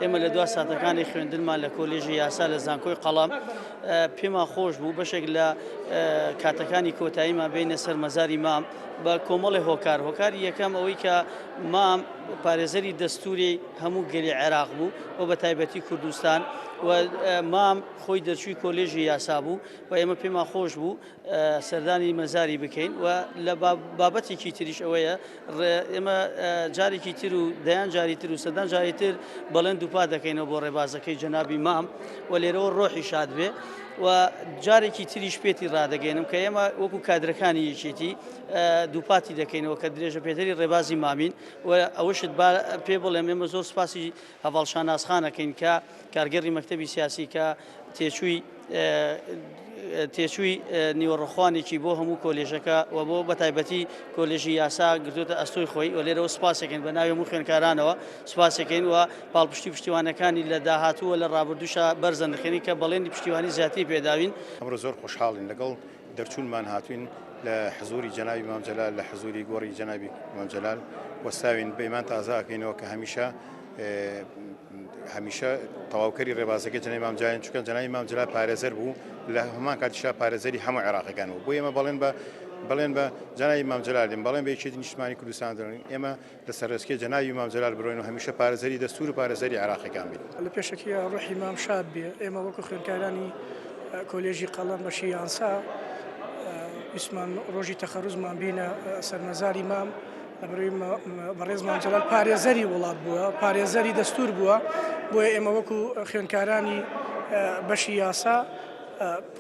ئێمە لە دوا ساتەکانی خوێندنمان لە کۆلێژی یاسا لە زانکۆی قەڵەم پێمان خۆش بوو بەشێک لە کاتەکانی کۆتاییمان بینە سەر مەزاری مام بە کۆمەڵی هۆکار. هۆکاری یەکەم ئەوەی کە مام پارێزەری دەستوری هەموو گەلی عێراق بوو و بە تایبەتی کوردستان و مام خۆی دەرچووی کۆلێژی یاسا بوو و ئێمە پێمان خۆش بوو سەردانی مەزاری بکەین و لە بابەتێکی تریش ئەوەیە ئێمە جارێکی تر و دەیان جاری تر و سەدان جاری تر بەڵێن دووپات دەکەینەوە بۆ ڕێبازەکەی جەنابی مام و لێرەوە ڕۆحی شاد بێ و جارێکی تریش پێتی ڕادەگەێنم کە ئێمە وەکو کادرەکانی یەکێتی دووپاتی دەکەینەوە کە درێژە پێدەری ڕێبازی مامین و ئەوەشت پێ بڵێم ئێمە زۆر سپاسی هەڤاڵ شاناز خان ئەکەین کە کارگێڕی مەکتەبی سیاسی کە تێچووی تێچووی نیوەڕۆخوانێکی بۆ هەموو کۆلێژەکە و بۆ بەتایبەتی کۆلێژی یاسا گرتوتە ئەستۆی خۆی و لێرەوە سپاسێکن بە ناوی هەموو خوێنکارانەوە سپاسێکین و پاڵپشتی پشتیوانەکانی لە داهاتوو و لە ڕابردووشا بەرزە نرخێنین کە بەڵێنی پشتیوانی زیاتری پێداوین. ئەمڕۆ زۆر خۆشحاڵین لەگەڵ دەرچوونمان هاتووین لە حزوری جەنابی مام جەلال لە حزوری گۆڕی جەنابی مام جەلال وەستاوین پەیمان تازە ئەکەینەوە کە هەمیشە هەمیشە تەواوکەری ڕێبازەکەی جەنابی مام جەلالین چونکە جەنابی مام جەلال پارێزەر بوو لە هەمان کاتیشا پارێزەری هەموو عێراقەکان بوو بۆ ئێمە بەڵێن بە بەڵێن بە جەنابی مام جەلالین بەڵێن بە یەکێتی نیشتمانی کوردستان دەڵێن ئێمە لە سەر ڕێچکەی جەنابی مام جەلال بڕۆین و هەمیشە پارێزەری دەستوور و پارێزەری عێراقیەکان بین. لە پێشەکییا ڕۆحی مام شاد بێ، ئێمە وەکو خوێندکارانی کۆلێژی قەڵەم بەشی یانسا ویستمان ڕۆژی تەخەروجمان بینە سەر مەزاری مام، لەبەرئەوەی بەڕێز مام جەلال پارێزەری وڵات بووە، پارێزەری دەستوور بووە، بۆیە ئێمە وەکو خوێندکارانی بەشی یاسا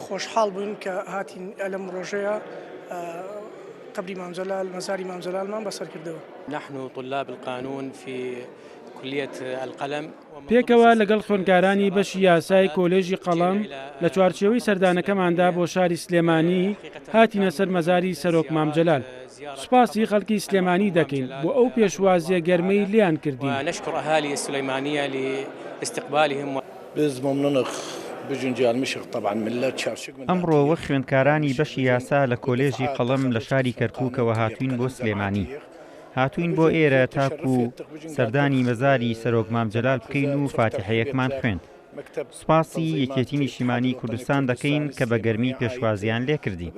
خۆشحاڵ بووین کە هاتین لەم ڕۆژەیە قبری مام جەلال، مەزاری مام جەلالمان بەسەر کردەوە. نحن طلاب القانون في كلية القلم. پێکەوە لەگەڵ خوێندکارانی بەشی یاسای کۆلێژی قەڵەم لە چوارچێوەی سەردانەکەماندا بۆ شاری سلێمانی هاتینە سەر مەزاری سەرۆک مام جەلال. سوپاسی خەڵکی سلێمانی دەکەین بۆ ئەو پێشوازییە گەرمەی لێیان کردین. ونشكر اهالي السليمانية لاستقبالهم. ئەمڕۆ وەک خوێندکارانی بەشی یاسا لە کۆلێژی قەڵەم لە شاری کەرکوکەوە هاتوین بۆ سلێمانی. هاتوین بۆ ئێرە تاکو سەردانی مەزاری سەرۆک مام جەلال بکەین و فاتیحەیەکمان خوێند. سوپاسی یەکێتی نیشتیمانی کوردستان دەکەین کە بە گەرمی پێشوازیان لێکردین.